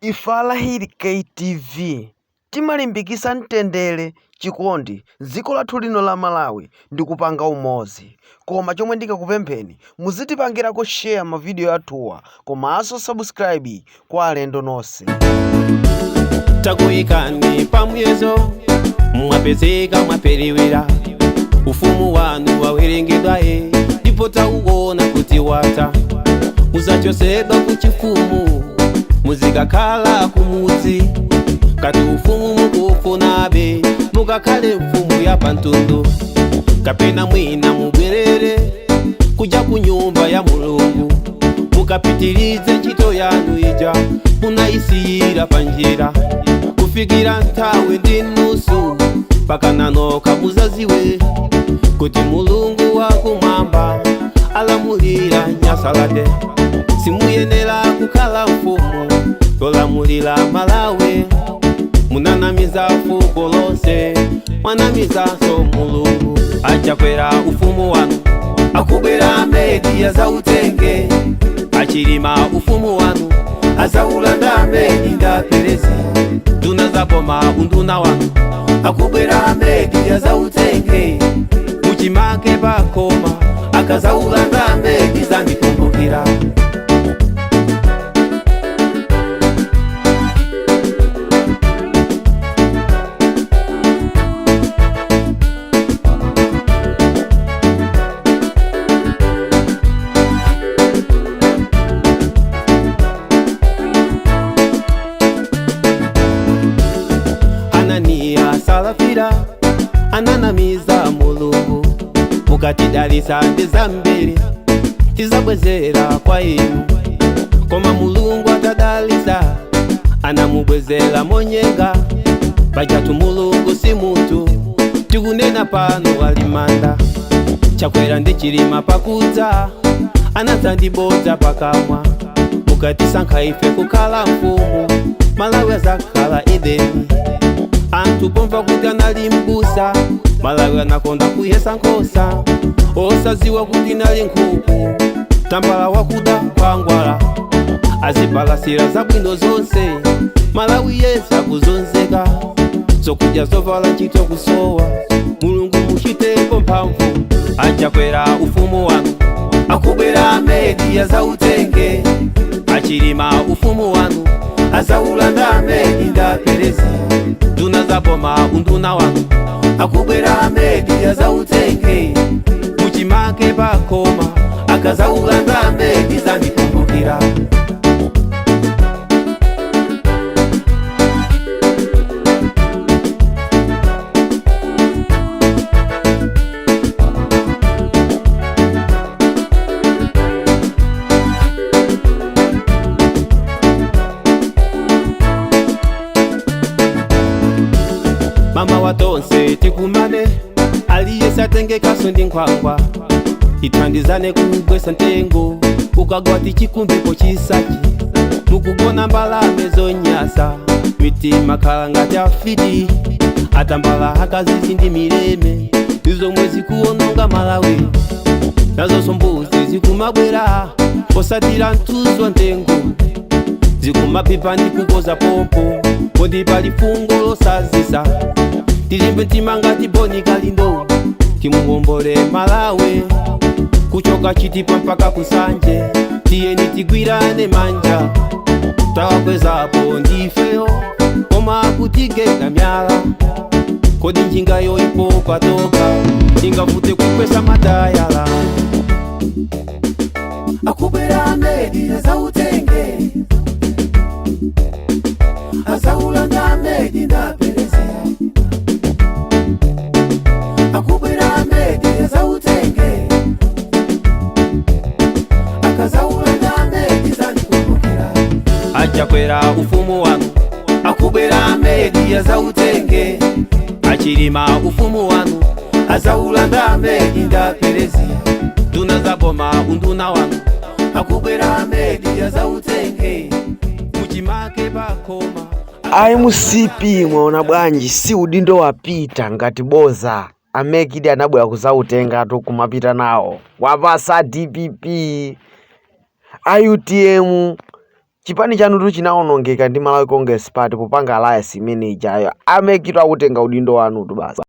Ife a Lahiri KTV timalimbikitsa mtendere, chikondi m'dziko lathu lino la Malawi ndi kupanga umodzi. Koma chomwe ndingakupempheni, muzitipangirako share mavidiyo athuwa komanso subscribe kwa alendo nonse. Takuyikani pamuyezo, mwapezeka mwaperewera. Ufumu wanu wawerengedwaye, ndipo tauona kuti wata. Muzachosedwa kuchifumu, muzikakhala kumudzi. Kati ufumu mukufunabe, mukakhale mfumu ya pantundu, kapena mwina mubwerere kuja ku nyumba ya Mulungu, mukapitirize ntchito yanu ija munayisiyira panjira kufikira nthawi ndi nusu. Pakananoka muzaziwe kuti Mulungu wakumwamba alamulira Nyasalade. Simuyenera kukhala mfumu tolamulira Malawi. Munanamiza fuko lonse, mwanamizanso Mulungu. Achakwera, ufumu wanu akubwera Amedi azautenge. Achilima, ufumu wanu azaulanda Amedi ndaperezi. Nduna zaboma, unduna wanu akubwera Amedi azautenge. Muchimake pakoma, akazaulanda Amedi zandikumbukira. Ananiya, Salafira ananamiza Mulungu. Mukatidalisa ndi zambiri tizabwezera kwa inu, koma Mulungu atadalisa anamubwezera monyenga. Pajatu Mulungu si munthu. Tikunena pano alimanda. Chakwera ndi Chilima pakudza anadzandibodza pakamwa: mukatisankha ife kukhala mfumu, Malawi azakhala Edeni. Anthu pomva kuti anali mbusa, Malawi anakonda kuyesa nkhosa, osaziwa kuti nali nkhuku. Tambala wakuda kwangwala azipalasira zabwino zonse. Malawi yense akuzunzika, zokudya, zovala, ntchito kusowa. Mulungu, muchitepo mphamvu. Achakwera, ufumu wanu akubwera Amedi azautenge. Achilima, ufumu wanu azaulanda Amedi ndaperezi. Nduna zaboma, unduna wanu akubwera Amedi azautenge. Muchimake pakoma, akazaulanda Amedi zandikumbukira. Mama watonse tikumane, aliyese atenge kaso ndi nkhwangwa, tithandizane kugwesa mtengo ukagwa, tichikumbepo chisachi. Mukugona mbalame zonyasa, mitima khala ngati afiti, atambala akazizi ndi mileme, izomwe zikuononga Malawi. Nazonso mbuzi zikumabwera posatira mthunzi wa mtengo, zikumapipa ndi kukoza pompo poti pali fungo losazisa. Tilimbe mtima ngati Boni Kalindo, timuwombole Malawi kuchoka Chitipa mpaka kusanje. Tiyeni tigwirane manja, tawakwezapo ndifeyo, koma kutigenda myala. Kodi njingayo ipo kwatoka, ingavute kukwesa matayala? Akubwera Amedi azautenge, azaulanda Amedi ndaperezi. Akubwera Amedi azautenge, akazaulanda Amedi zandikumbukira. Achakwera, ufumu wanu akubwera Amedi azautenge. Achilima, ufumu wanu azaulanda Amedi ndaperezi. Nduna zaboma, unduna wanu akubwera Amedi azautenge. Muchimake pakoma. MCP, mwaona bwanji? Si udindo wapita ngati boza. A MEC anabwera kuzautenga kumapita nawo, wapasa DPP. A UTM Chipani chanutu chinawonongeka ndi Malawi Congress Party popanga alliance imene ijayo. A MEC tu akutenga udindo wanutu basi.